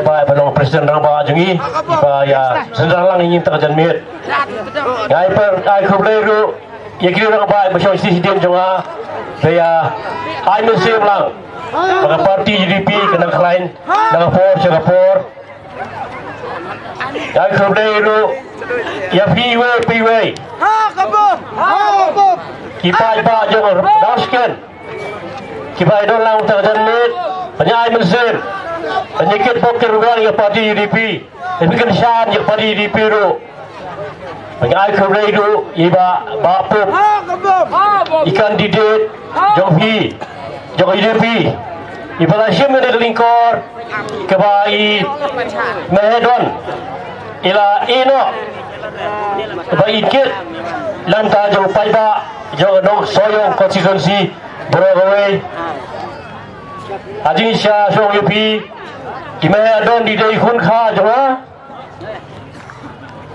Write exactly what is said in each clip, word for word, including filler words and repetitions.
Ba, ba long president rangbah jong ngi, ba ïa sdang lang ïa ngi mynta ka janmiet. Nga ai per, ai khublei ruh ïa ki rangbah ba shong shisien jong nga, ba ïa ai mynsiem lang ba ka party U D P kan nang khlaiñ na ka por sha ka por. Nga ai khublei ruh ïa phi iwei pa iwei, ki paidbah jong Dawsken, kiba ïadon lang mynta ka janmiet ban ïa ai mynsiem, ban ïa kit bok kit rwiang ïa ka party U D P. Ban pynkyrshan ïa ka party U D P ruh. Ban ïa ai khublei ruh ïa i Bah, Bah Pup, i candidate jong phi, jong U D P, iba la shim ïa ka lyngkor kaba i Maheadon i la ïehnoh, ba i kit lang ta jong paidbah jong Nongsohiong constituency baroh kawei. Ha jingshisha shong ïa phi, i Maheadon i dei i khun kha jong nga.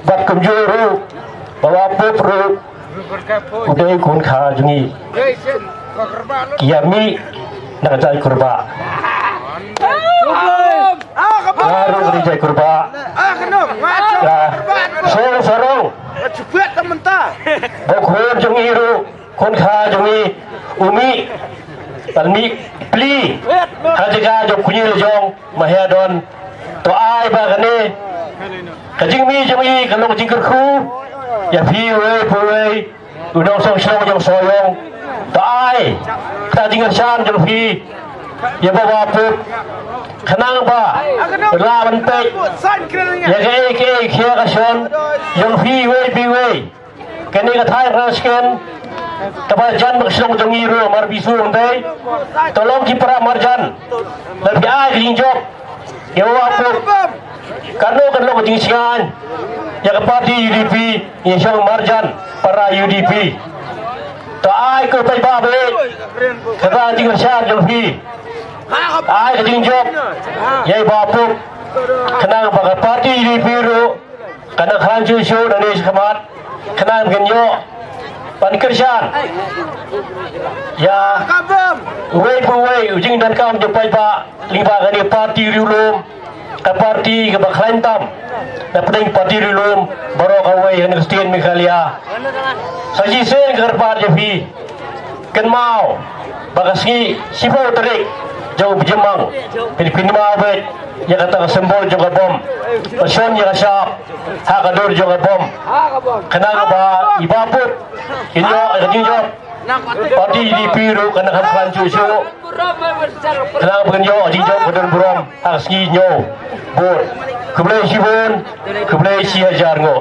Bad kumjuh ruh, Bah Pup ruh u dei i khun kha jong ngi. Ki ïa mih na ka jaitkurbah. Nga ruh ka dei jaitkurbah. Ka song sarong. Ba u khun jong ngi ruh, khun kha jong ngi, u mih, ban mih pli ha jaka jong u kñi la jong Maheadon. To ai ba kane ka jingmih jong ngi kan long ka jingkyrkhu ïa phi uwei pa uwei u nongshong shnong jong Sohiong. To ai ka jingkyrshan jong phi ïa Bah Pup, khnang ba la ban peit ïa kaei kaei ka khia ka shon jong phi uwei pa uwei. Kane ka thaiñ Dawsken, kaba jan bad ka shnong jong ngi ruh marbisu, ym dei? To long ki para marjan, lada phi ai ka jingjop ïa Bah Pup, katno kan long ka jingshngaiñ ïa ka party U D P, ïa shong marjan para U D P. To ai ko paidbah ba ïeit kata ka jingkyrshan jong phi. Ai ka jingjop ïa i Bah Pup, khnang ba ka party U D P ruh kan nang khlaiñ shuh shuh nangne shakhmat, khnang ba ngin ïoh ban kyrshan ïa uwei pa uwei u jingdonkam jong u paidbah lyngba kane ka party riewlum, ka party kaba khlaiñ tam na pdeng party riewlum baroh kawei ha kane ka state Meghalaya. Sa shisien nga kyrpad ïa phi, kynmaw ba ka sngi shiphew tarik jong u bnai Jymmang, phin kynmaw beit ïa kata ka symbol jong ka bom, ba shon ïa ka shap ha ka dur jong ka bom, khnang ba i Bah Pup kin ïoh ka jingjop. Party U D P ruh kan nang khlaiñ shuh shuh, khnang ba kin ïoh ka jingjop ka don burom ha ka sngi hynñiew vote. Khublei shibun, khublei shihajar nguh.